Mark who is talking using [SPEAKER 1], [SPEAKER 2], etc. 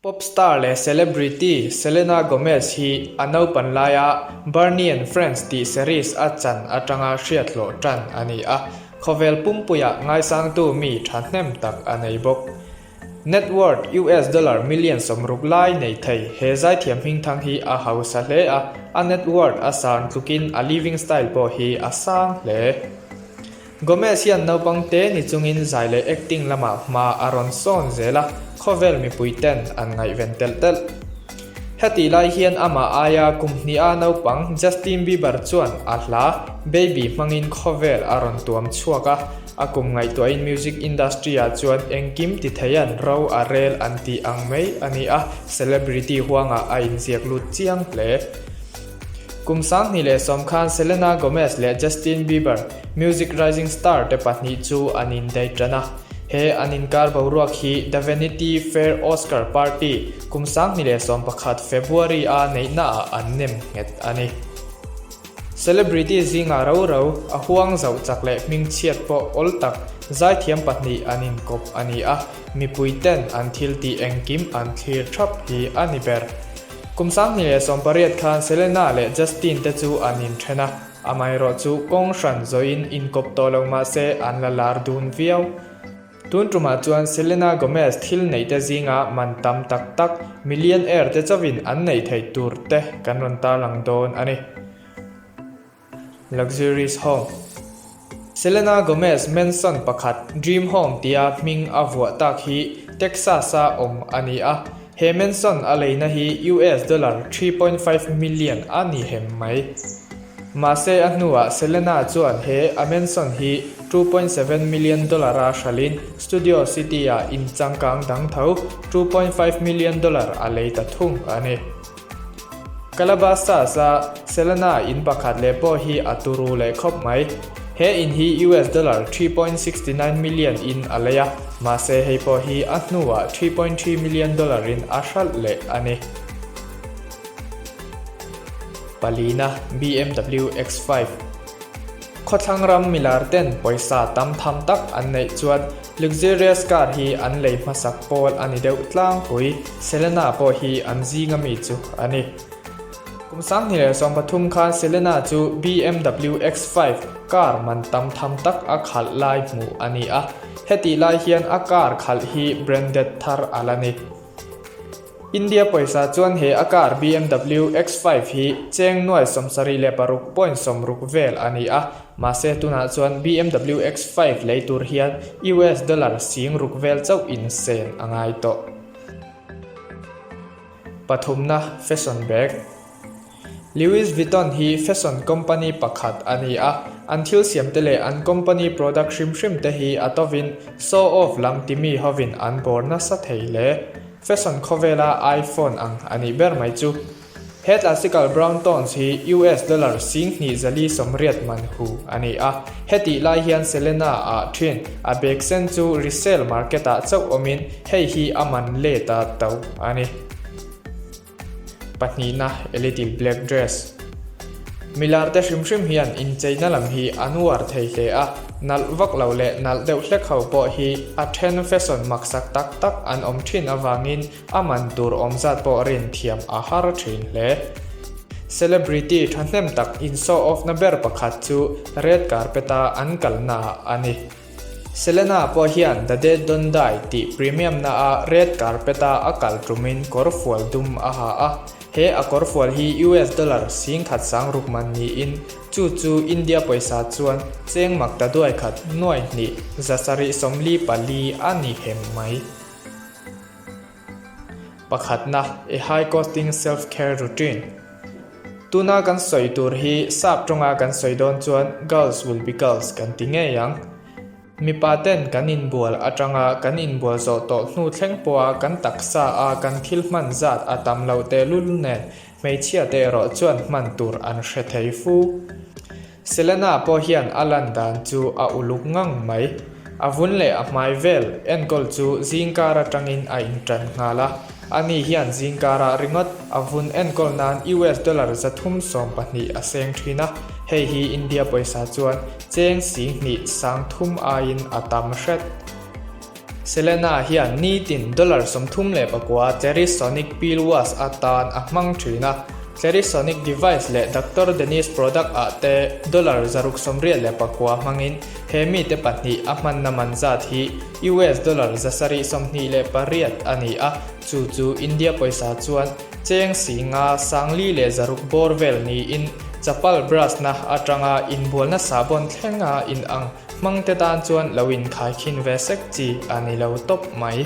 [SPEAKER 1] Pop star leh celebrity Selena Gomez hi a naupan laia Barney and Friends tih series a chan atanga hriat hlawh tan a ni a, khawvel pumpuiah ngaisangtu mi thahnem tak a nei bawk. Net worth US dollar million 60 lai nei thei he zaithiam hmingthang hi a hausa hle a, a net worth a san tlukin a living style pawh hi a sang hle. Gomez hian naupang te ni chungin zai leh acting lamah hma a rawn sawn zel a, khawvel mipui ten an ngaihven telh telh. Hetih lai hian amah aia kum hniha naupang Justin Bieber chuan a hla Baby hmangin khawvel a rawn tuam chhuak a, a kum ngaihtuahin music industry ah chuan engkim ti theian ro a rel an tih ang mai a ni a, celebrity huangah a inziak lut chiang hle. Kum 2010 khan Selena Gomez leh Justin Bieber, music rising star te pahnih chu an indaih tan a. He an inkar boruak hi The Vanity Fair Oscar Party kum 2011 February a neihnaah an nem nghet a ni. Celebrity zingah ro ro a huang zauh chak leh hmingchhiat pawh awl tak zaithiam pahnih an inkawp a ni a, mipui ten an thil tih engkim an thlir thap hi a ni ber. Kum 2018 khan Selena leh Justin te chu an inthen a, amaherawhchu kawng hran zawhin inkawp tawh lo mah se an la lar dun viau. Tun tumah chuan Selena Gomez thil neih te zinga man tam tak tak millionaire te chauhin an neih theih tur te kan rawn tarlang dawn a ni. Luxurious Home Selena Gomez mansion pakhat Dream Home tia hming a vuah tak hi Texas-a awm a ni a, he mansion a leina hi US dollar 3.5 million a ni hem mai. Mahse a hnuah Selena chuan he a mansion hi 2.7 million dollar-a hralhin Studio City-ah in changkang dang tho 2.5 million dollar a lei ta thung a ni. Calabasas-a Selena in pakhat leh pawh hi a turu leh khawp mai. He in hi US dollar 3.69 million in a lei a, mahse hei pawh hi a hnuah 3.3 million dollar in a hralh leh a ni. Palina BMW X5 Khawthlang ram milar ten pawisa tam tham tak an neih chuan Luxurious car hi an lei hmasak pawl a ni deuh tlangpui, Selena pawh hi an zinga mi chu a ni. Kum 2013 khan Selena chu BMW X5 car man tam tham tak a khalh lai hmuh a ni a, hetih lai hian a car khalh hi branded thar a la ni. India pawisa chuan he a car BMW X5 hi cheng nuai 76.60 vel a ni a, mahse tunah chuan BMW X5 lei tur hian US dollar 60,000 vel chauh in sen a ngai tawh. Pathumna, Fashion bag. Louis Vuitton hi fashion company pakhat a ni a, an thil siam te leh an company product hrim hrim te hi a tovin show off lam timi hovin an bawr nasa thei hle. Fashion khawvela iPhone ang a nih ber mai chu. He classical brown tones hi US dollar 2480 man hu a ni a, hetih lai hian Selena ah thin a bag sen chu resale market ah chauh awmin hei hi a man let a to a ni. Pahnihna, A little black dress. Milar te hrim hrim hian incheina lam hi an uar thei hle a, nalh vak lo leh nalh deuh hlek ho pawh hi a then fashion maksak tak tak an awm thin avangin a man tur awm zat pawh rin thiam a har thin hle. Celebrity thahnem tak in show off na ber pakhat chu red carpet a an kalna a ni. Selena pawh hian The Dead Don't Die tih premium na a red carpet a a kal tumin kawr fual dum a ha a, he a kawr fual hi US dollar 10,600 man niin chu chu India pawisa chuan cheng mak ta duai khat nuai hnih 744 a ni hem mai. Pakhatna, A high costing self care routine. Tuna kan sawi tur hi sap tawnga kan sawi dawn chuan girls will be girls kan ti ngei ang. Mipa ten kan inbual atanga kan inbual zawh tawh hnu thleng pawha kan taksa a kan thil hman zat a tam loh tehlul nen hmeichhia te erawh chuan hman tur an hre thei fu. Selena pawh hian a lan dan chu a uluk ngang mai. A vun leh a hmai vel enkawl chu zingkar atangin a intan nghal a. Ani hian zingkarah ringawt a vun enkawl nan US dollar 312 a seng thin a, hei hi India pawisa chuan cheng 23,000 aiin a tam hret. Selena hian nitin dollar 39 Clarisonic Peel Wash atan a hmang thin a, Clarisonic device leh Doctor Dennis product ah te dollar 689 hmangin he mite pahnih a hmanna man zat hi US dollar 728 a ni a, chu chu India pawisa chuan cheng si nga sangli leh zaruk bawr vel niin chapal brush na atanga inbualna sahbawn thlenga inang hmangte tan chuan lo inkhaikhin ve sek chi a ni lo tawp mai.